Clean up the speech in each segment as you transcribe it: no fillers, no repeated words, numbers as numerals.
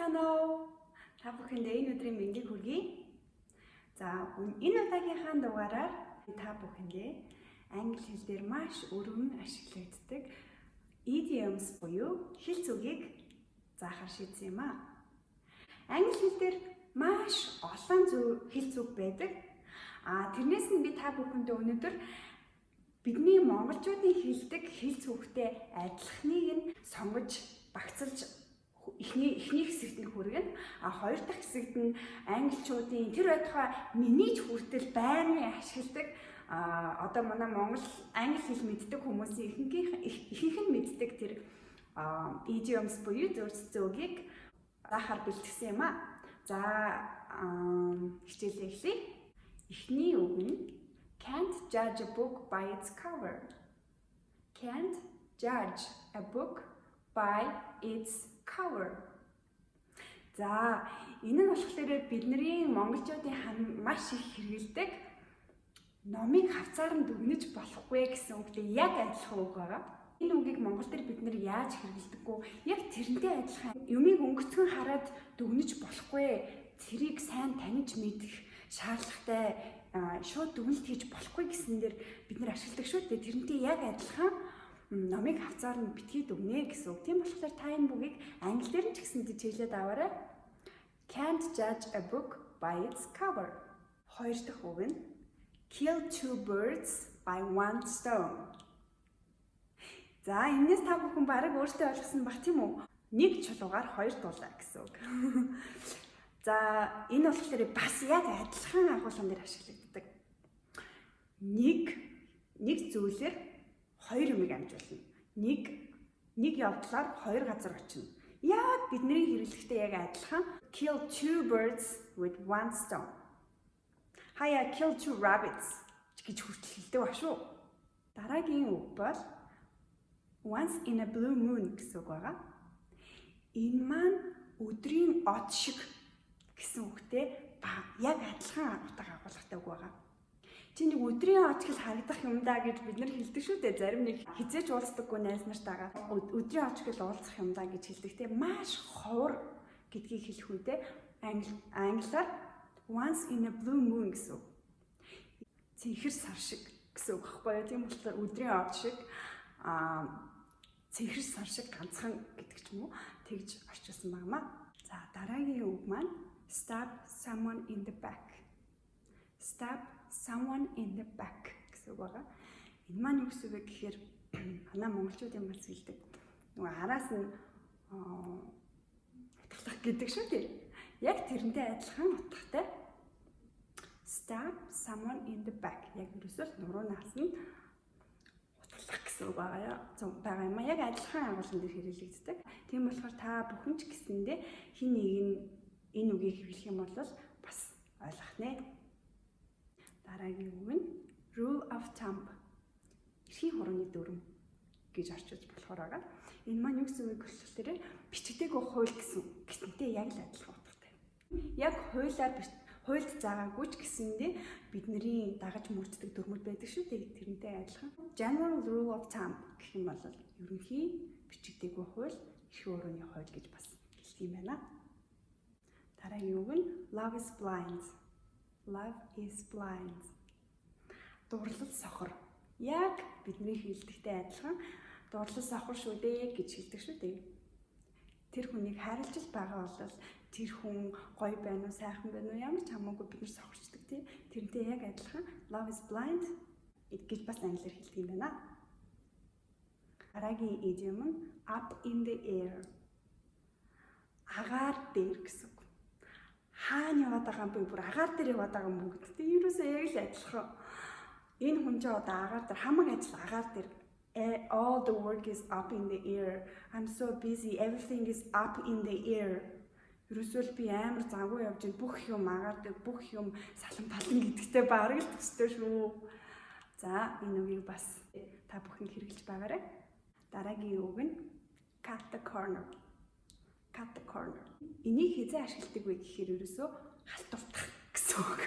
Байцгаана уу? Та бүхэндээ энэ өдрийн мэндийг хүргэе. За, энэ удаагийнхаа дугаараар та бүхэндээ англи хэл дээр маш өргөн ашиглагддаг idioms буюу хэлц үгийг заахаар шийдсэн юм аа. Англи хэл дээр маш олон хэлц үг байдаг. А тэрнээс нь би та бүхэндээ өнөөдөр бидний монголчуудын хэлдэг хэлц үгтэй адилхныг нь сонгож, багцалж эхний хэсэгт нь хүргэнэ. А хоёр дахь хэсэгт нь англичуудын тэр байтугай миний ч хүртэл байнгын ашигладаг, одоо манай монгол англи хэл мэддэг хүмүүсийн ихэнх нь мэддэг тэр idioms буюу зөрц зөөгийг заахаар бэлтгэсэн юм а. За, хичээлээ эхлэе. Эхний үг нь "Can't judge a book by its cover." Can't judge a book by its cover. За, энэ нь болохоор бидний монголчуудын маш их хэрэглэдэг номыг хавцаар нь дүгнэж болохгүй гэсэн үгтэй яг адилхан үг байгаа. Энэ үгийг монгол дээр бид нар яаж хэрэглэдэггүй, яг тэрнтэй адилхан юмыг өнгөцгөн хараад дүгнэж болохгүй. Тэрийг сайн таних, мэдэх шаардлагатай, шууд дүгнэлт хийж болохгүй гэсэн дээр бид нар ашигладаг шүү дээ. Тэрнтэй яг адилхан номыг хавцаар нь битгий дүгнэ гэсэн үг. Тийм болохоор та энэ бүгийг англи дээр нь ч гэсэн чиглээд аваарай. Can't judge a book by its cover. Хоёр дахь үг нь "Kill two birds by one stone." За, энэс та бүхэн бараг өөртөө ойлгосон байх, тийм үү? Нэг чулуугаар хоёр дулаа гэсэн үг. За, энэ болохоор бас яг адилхан агуулган дээр ашиглагддаг. Нэг зүйлээр хоёр юмыг амжуулна. Нэг явдлаар хоёр газар очино. Яг бидний хэрэглэхтэй яг адилхан kill two birds with one stone. Хаяа kill two rabbits гэж хүртэл хэлдэг ба шүү. Дараагийн үг бол "once in a blue moon" гэсэн үг байгаа. Энэ маань өдрийн од шиг гэсэн үгтэй яг адилхан утга агуулгатай үг байгаа. Чи нэг өдрийн од гэл харагдах юм да гэж бид нар хэлдэг шүү дээ. Зарим нэг хэзээ ч уулздаггүй найз нартайгаа өдрийн од гэл уулзах юм да гэж хэлдэг те. Маш ховор гэдгийг хэлэх үедээ англиар once in a blue moon гэсэн үг. Цэнхэр сар шиг гэсэн үг байхгүй юу? Тийм болохоор өдрийн од шиг, цэнхэр сар шиг ганцхан гэдэг ч юм уу, тэгж орчуулсан байна маа. За, дараагийн үг маань stab someone in the back. Stab someone in the back гэсэн үг байгаа. Энэ маань юу гэсэн үг вэ гэхээр манай монголчуудын бас хэлдэг. Нөгөө араас нь утгалах гэдэг шүү дээ. Яг тэрнтэй адилхан утгатай. Stab someone in the back. Яг ерөөсөө л нуруунаас нь утгалах гэсэн үг байгаа яа. Байгаа юм а. Яг адилхан агуулган дээр хэрэглэгддэг. Тийм болохоор та бүхэн ч гэсэндээ хэн нэг нь энэ үгийг хэрэглэх юм бол бас ойлгох нэ. Дараагийн үг нь rule of thumb. Эрхийн хурууны дүрэм гэж орчуулж болохоор байгаа. Энэ маань юу гэсэн үг гэхээр бичигдээгүй хууль гэсэн гэсэнтэй яг л адилхан утгатай. Яг хуулиар, хуульд заагаагүй ч гэсэндээ бидний дагаж мөрддөг дүрмүүд байдаг шүү дээ. Тэрнтэй адилхан. General rule of thumb гэх юм бол ерөнхий бичигдээгүй хууль, эрхийн хурууны хууль гэж бас хэлдэг юм байна. Дараагийн үг нь love is blind. Love is blind. Дурлал сохор. Яг бидний хэлдэгтэй адилхан дурлал сохор шүү дээ гэж хэлдэг шүү дээ. Тэр хүнийг хайрлаж л байгаа бол тэр хүн гоё байна уу, сайхан байна уу, ямар ч хамаагүй бид нар сохорчдаг, тий. Тэрнтэй яг адилхан love is blind гэж бас англиар хэлдэг юм байна. Дараагийн idiom нь up in the air. Агаар дээр гэсэн үг. Хаана яваад байгаа юм бэ? Бүр агаар дээр яваад байгаа юм бүгд. Тэг ерөөсөө яг л адилхан. Энэ хүн чинь одоо агаар дээр, хамаг ажил агаар дээр, all the work is up in the air. I'm so busy. Everything is up in the air. Ерөөсөө л би амар завгүй явж байна. Бүх юм агаар дээр, бүх юм салан палан гэдэгтэй бараг л төстэй шүү. За, энэ үгийг бас та бүхэн хэрэглэж байгаарай. Дараагийн үг нь cut the corner. Cut the corner. Энийг хэзээ ашигладаг вэ гэхээр ерөөсөө халтуртах гэсэн үг.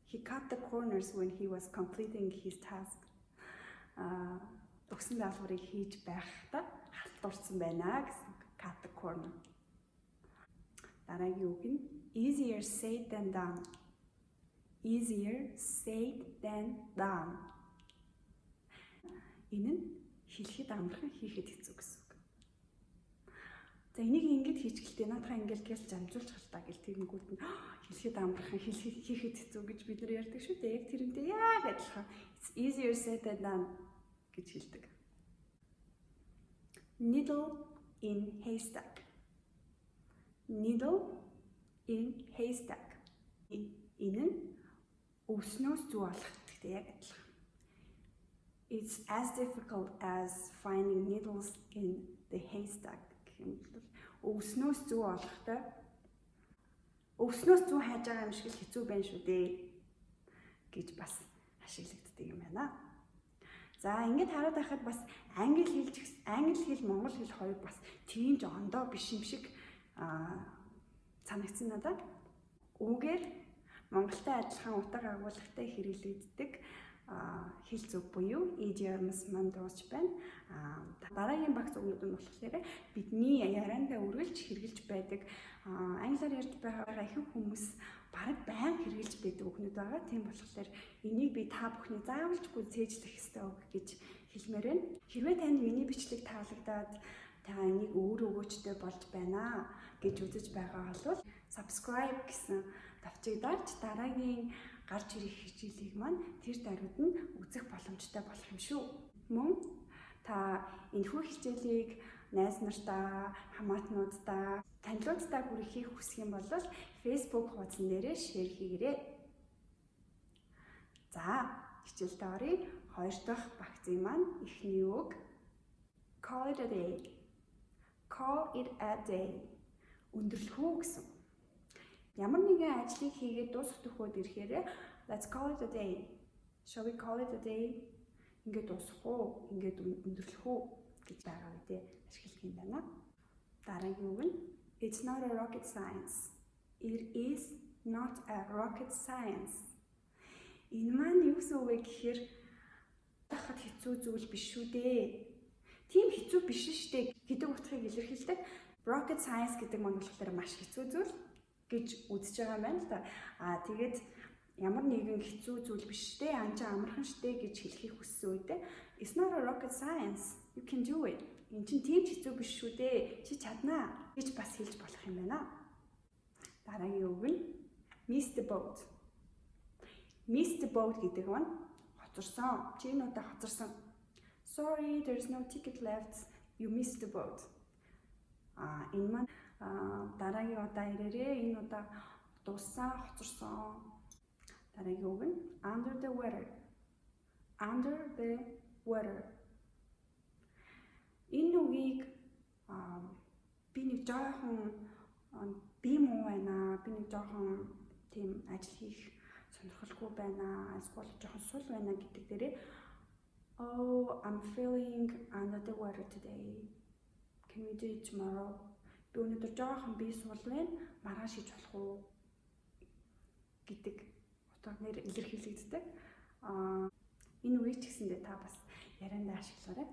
He cut the corners when he was completing his task. Өгсөн даалгаврыг хийж байхдаа халтурсан байна гэсэн. Cut the corner. Дараагийн үг нь easier said than done. Easier said than done. Энэ нь хэлэхэд амархан, хийхэд хэцүү гэсэн үг. За, энийг ингэж хийчихэлтэй, наадхаа ингээл гэл замжуулчих л та гэл, тэгэнгүүт нь хэлэхэд амархан, хийхэд хэцүү гэж бид нар ярьдаг шүү дээ. Яг тэрнтэй яг адилхан "It's easier said than done" гэж хэлдэг. Needle in haystack. Needle in haystack. Энэ нь өвснөөс зүү олох гэдэгтэй яг адилхан. It's as difficult as finding needles in the haystack гэх юм бол өвснөөс зүү олохтой, өвснөөс зүү хайж байгаа юм шиг л хэцүү байна шүү дээ гэж бас ашиглагддаг юм байна. За, ингээд хараад байхад бас англи хэл, англи хэл, монгол хэл хоёр бас тийм ч ондоо биш юм шиг санагдсан надад. Үүгээр монголтой адилхан утга агуулгатай хэрэглэгддэг хэлц үг буюу idioms маань дуусч байна. Дараагийн багц үгнүүд нь болохоор бидний яриандаа үргэлж хэрэглэж байдаг, англиар ярьж байгаа ихэнх хүмүүс бараг байнга хэрэглэж байдаг үгнүүд байгаа. Тийм болохоор энийг би та бүхний заавалчгүй цээжлэх ёстой үг гэж хэлмээр байна. Хэрвээ танд миний бичлэг таалагдаад, та энийг өөр өгөөчтэй болж байна гэж үзэж байгаа бол subscribe гэсэн товчийг дарж, дараагийн гарч ирэх хичээлийг маань тэр даруйд нь үзэх боломжтой болох юм шүү. Мөн та энэхүү хичээлийг найз нартаа, хамаатнуудаа, танилууддаа хүргэхийг хүсэх юм бол Facebook хуудсан дээрээ share хийгээрэй. За, хичээлдээ оръё. Хоёр дахь багцын маань эхний үг call it a day. Call it a day. Өндөрлөх үү гэсэн. Ямар нэгэн ажлыг хийгээд дуусах төхөөд ирэхээр "Let's call it a day. Shall we call it a day?" Ингээд дуусах уу? Ингээд өндөрлөх үү гэж байгаа үедээ ашиглах юм байна. Дараагийн үг нь it's not a rocket science. It is not a rocket science. Энэ маань юу гэсэн үг вэ гэхээр тахад хэцүү зүйл биш шүү дээ. Тийм хэцүү биш шүү дээ гэдэг утгыг илэрхийлдэг. Rocket science гэдэг маань болохоор маш хэцүү зүйл гэж үзэж байгаа юм байна л да. Аа, тэгээд ямар нэгэн хэцүү зүйл биш дээ, анчаа амархан штэ гэж хэлэхийг хүссэн үедээ "It's not a rocket science. You can do it." Энэ чинь тийм ч хэцүү биш шүү дээ. Чи чаднаа гэж бас хэлж болох юм байна. Дараагийн үг нь miss the boat. Miss the boat гэдэг нь хоцорсон. Чи энэ удаа хоцорсон. Sorry, there is no ticket left. You missed the boat. А, энэ маань дараагийн удаа ирээрээ, энэ удаа дууссан, хоцорсон. Дараагийн үг нь under the weather. Under the weather. Энэ үгийг би нэг жоохон бие муу байна. Би нэг жоохон тийм ажил хийх сонирхолгүй байна. Эсвэл жоохон сул байна гэдэг дээрээ "Oh, I'm feeling under the weather today. Can we do it tomorrow?" Би өнөөдөр жоохон бие сул байна. Маргааш хийж болох уу гэдэг утга нэр илэрхийлэгддэг. Аа, энэ үгийг ч гэсэндээ та бас яриандаа ашиглаарай.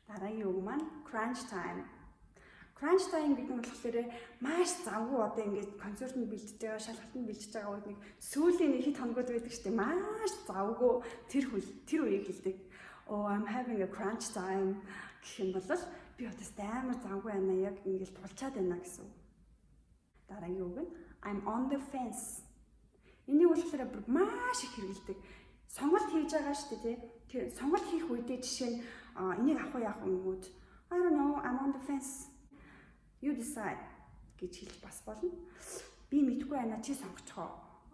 Дараагийн үг маань crunch time. Crunch time гэдэг нь болохоор маш завгүй, одоо ингээд концертод бэлдэж байгаа, шалгалтанд бэлдэж байгаа үед нэг сүүлийн нэг хэд хоногуд байдаг шүү дээ. Маш завгүй тэр хөл тэр үеийг хэлдэг. "Oh, I'm having a crunch time" гэх юм бол би одоо амар завгүй байна, яг ингээд тулчаад байна гэсэн үг. Дараагийн үг нь I'm on the fence. Энийг болохоор маш их хэрэглэдэг. Сонголт хийж байгаа шүү дээ, тий. Тэр сонголт хийх үедээ жишээ нь энийг авах уу, яах вэ гэмүүд "I don't know, I'm on the fence. You decide" гэж хэлж бас болно. Би мэдэхгүй байна, чи сонгочихоо.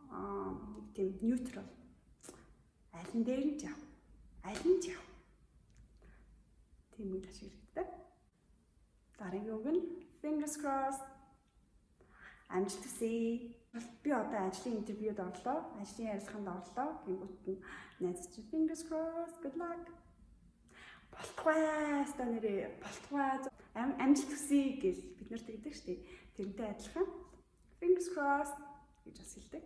Аа, нэг тийм neutral. Аль нь дээр нь ч яв. Аль нь ч яв. Тийм үед ашиглагддаг. Дараагийн үг нь fingers crossed. Амжилт хүсье. Би одоо ажлын интервьюд орлоо, ажлын ярилцлаганд орлоо гэнгүүт нь найз чинь "Fingers crossed, good luck." Болтугай, өстой нэрээ болтугай, амжилт хүсье гэж бид нар тэгдэг шүү дээ. Тэрнтэй адилхан fingers crossed гэж бас хэлдэг.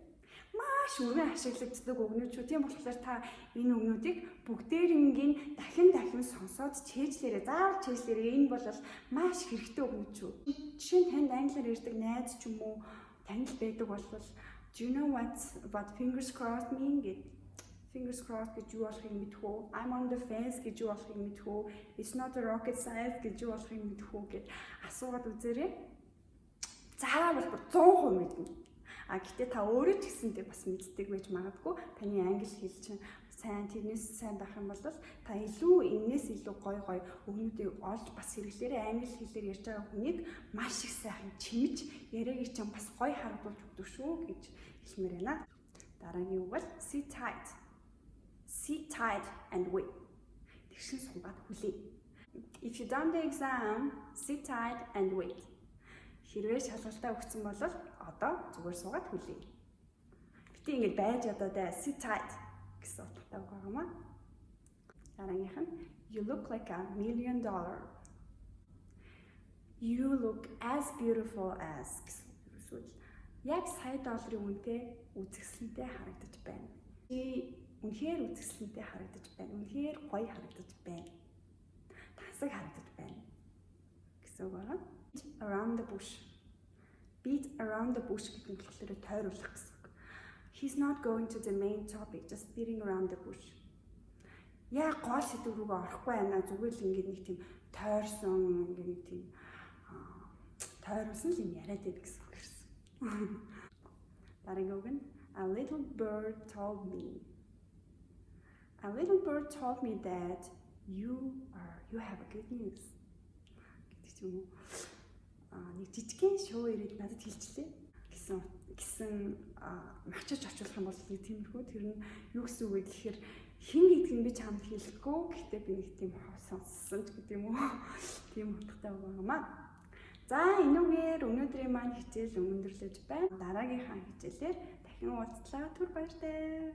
Маш өргөн ашиглагддаг үгнүүд шүү. Тийм болохоор та энэ үгнүүдийг бүгдээрингийн дахин дахин сонсоод цээжлээрээ, заавал цээжлээрээ. Энэ бол маш хэрэгтэй үгнүүд шүү. Жишээ нь танд англиар ярьдаг найз ч юм уу, танил байдаг бол "Do you know what fingers crossed mean?" гэд, fingers crossed гэж юу болохыг мэдэх үү? I'm on the fence гэж юу болохыг мэдэх үү? It's not a rocket science гэж юу болохыг мэдэх үү гэд асуугаад үзээрэй. Заавал бүр 100% мэднэ. А гэхдээ та өөрөө ч гэсэндээ бас мэддэг байж магадгүй. Таны англи хэл чинь сайн, тэрнээс сайн байх юм бол та илүү энээс илүү гоё гоё үгнүүдийг олж бас хэрэглээрээ, англи хэлээр ярьж байгаа хүнийг маш их сайхан чимж, яриагийг чинь бас гоё харагдуулж өгдөг шүү гэж хэлмээр байна. Дараагийн үг бол sit tight. Sit tight and wait. Тэгшин суугаад хүлээ. If you done the exam, sit tight and wait. Хэрвээ шалгалтаа өгсөн бол одоо зүгээр суугаад хүлээ. Битгий ингэж байж ядаад, sit tight гэсэн утгатай үг байгаа маа. Дараагийнх нь you look like a million dollar. You look as beautiful as гэсэн. Эсвэл яг сая долларын үнэтэй үзэсгэлэнтэй харагдаж байна. Чи үнэхээр үзэсгэлэнтэй харагдаж байна. Үнэхээр гоё харагдаж байна. Тансаг харагдаж байна гэсэн үг байгаа. Around the bush. Beat around the bush гэдэг нь болохоор тойруулах гэсэн үг. He's not going to the main topic, just beating around the bush. Яг гол сэдэв рүүгээ орохгүй байна. Зүгээр л ингээд нэг тийм тойрсон, ингээд нэг тийм тойруулсан л юм яриад байдаг гэсэн үг ирсэн. Дараагийн үг нь a little bird told me. A little bird told me that you have a good news гэдэг ч юм уу. Нэг жижигхэн шувуу ирээд надад хэлчихлээ гэсэн махчиж орчуулах юм бол нэг тиймэрхүү. Тэр нь юу гэсэн үг вэ гэхээр хэн гэдгийг би чамд хэлэхгүй. Гэхдээ би нэг тийм сонссон ч гэдэг юм уу. Тийм утгатай байгаа маа. За, энүүгээр өнөөдрийн маань хичээл өндөрлөж байна. Дараагийнхаа хичээлээр дахин уулзлаа. Түр баяртай.